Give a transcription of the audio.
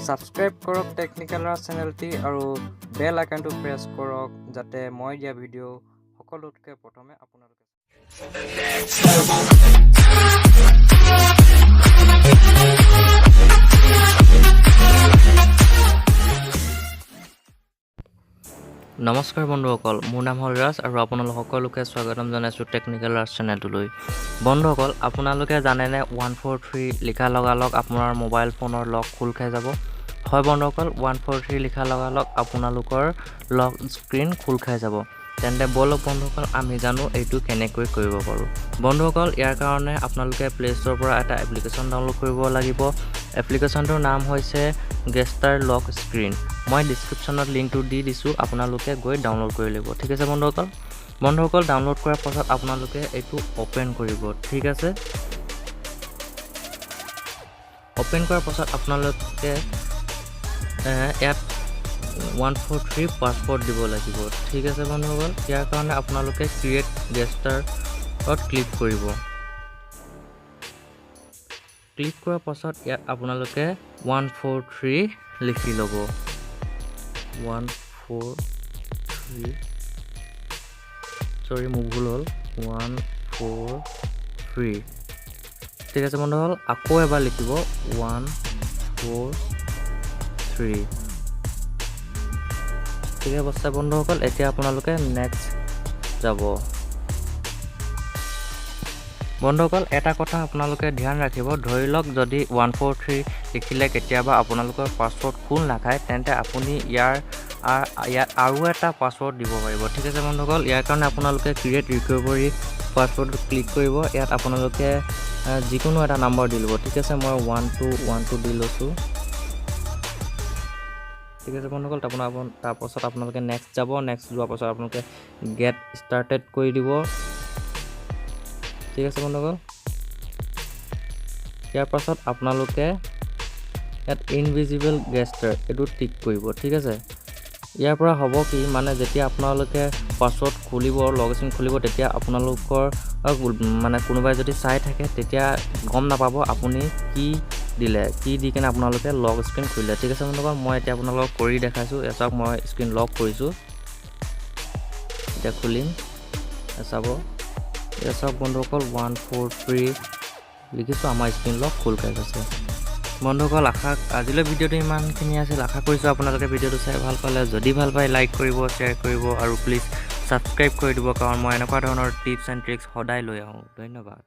Subscribe কৰক technical ৰাজ চেনেলটি আৰু বেল আইকনটো press কৰক, যাতে মই দিয়া ভিডিঅ' সকলোতকৈ প্ৰথমে আপোনালোকে। Next level. নমস্কাৰ বন্ধুসকল, মোৰ নাম হ'ল ৰাজ আৰু আপোনালোক সকলোকে স্বাগতম জনাইছোঁ টেকনিকেল ৰাজ চেনেলটোলৈ। বন্ধুসকল, আপোনালোকে জানেনে 143 লিখা লগালগ আপোনাৰ মোবাইল ফোনৰ লক খোল খাই যাব? হয় বন্ধুসকল, 143 লিখা লগালগ আপোনালোকৰ লক স্ক্ৰীণ খোল খাই যাব। তেন্তে ব'লক বন্ধুসকল, আমি জানো এইটো কেনেকৈ কৰিব পাৰোঁ। বন্ধুসকল, ইয়াৰ কাৰণে আপোনালোকে প্লে' ষ্ট'ৰৰ পৰা এটা এপ্লিকেশ্যন ডাউনলোড কৰিব লাগিব। এপ্লিকেশ্যনটোৰ নাম হৈছে গেষ্টাৰ লক স্ক্ৰীণ। মই ডিছক্ৰিপশ্যনত লিংকটো দি দিছোঁ, আপোনালোকে গৈ ডাউনলোড কৰি ল'ব। ঠিক আছে বন্ধুসকল। বন্ধুসকল, ডাউনলোড কৰাৰ পাছত আপোনালোকে এইটো অ'পেন কৰিব। ঠিক আছে, অ'পেন কৰাৰ পাছত আপোনালোকে ইয়াত 143 পাছৱৰ্ড দিব লাগিব। ঠিক আছে বন্ধুসকল, ইয়াৰ কাৰণে আপোনালোকে ক্ৰিয়েট গেষ্টাৰত ক্লিক কৰিব। ক্লিক কৰাৰ পাছত ইয়াত আপোনালোকে 143 লিখি ল'ব। 143, চৰি, মোৰ ভুল হ'ল, 143। ঠিক আছে বন্ধুসকল, আকৌ এবাৰ লিখিব 143। ঠিক আছে বন্ধুসকল, এতিয়া আপোনালোকে নেক্সট যাব। বন্ধুসকল, এটা কথা আপোনালোকে ধ্যান ৰাখিব। ধৰি লওক যদি 143 লিখিলে কেতিয়াবা আপোনালোকৰ পাছৱৰ্ড খোল নাখায়, তেন্তে আপুনি ইয়াত আৰু এটা পাছৱৰ্ড দিব পাৰিব। ঠিক আছে বন্ধুসকল, ইয়াৰ কাৰণে আপোনালোকে ক্ৰিয়েট ৰিকভাৰী পাছৱৰ্ডত ক্লিক কৰিব। ইয়াত আপোনালোকে যিকোনো এটা নাম্বাৰ দি ল'ব। ঠিক আছে, মই 1212 দি লৈছোঁ। ঠিক আছে বন্ধুসকল, তাৰপাছত আপোনালোকে নেক্সট যাব। নেক্সট যোৱাৰ পাছত আপোনালোকে গেট ষ্টাৰ্টেড কৰি দিব। ঠিক আছে বন্ধুসকল, ইয়াৰ পাছত আপোনালোকে ইয়াত ইনভিজিবল গেষ্টাৰ এইটো টিক কৰিব। ঠিক আছে, ইয়াৰ পৰা হ'ব কি, মানে যেতিয়া আপোনালোকে পাছৱৰ্ড খুলিব, লক স্ক্ৰীণ খুলিব, তেতিয়া আপোনালোকৰ মানে কোনোবাই যদি চাই থাকে, তেতিয়া গম নাপাব আপুনি কি দিলে, কি দি কিনে আপোনালোকে লক স্ক্ৰীণ খুলিলে। ঠিক আছে বন্ধুসকল, মই এতিয়া আপোনালোকক কৰি দেখাইছোঁ। এয়া চাওক, মই স্ক্ৰীণ লক কৰিছোঁ, এতিয়া খুলিম, চাব। এতিয়া চাওক বন্ধুসকল, 143 লিখিছোঁ, আমাৰ স্ক্ৰীণ লক খোল খাই গৈছে। বন্ধুসকল, আশা আজিলৈ ভিডিঅ'টো ইমানখিনি আছিল। আশা কৰিছোঁ আপোনালোকে ভিডিঅ'টো চাই ভাল পালে। যদি ভাল পায়, লাইক কৰিব, শ্বেয়াৰ কৰিব আৰু প্লিজ ছাবস্ক্ৰাইব কৰি দিব, কাৰণ মই এনেকুৱা ধৰণৰ টিপছ এণ্ড ট্ৰিক্স সদায় লৈ আহোঁ। ধন্যবাদ।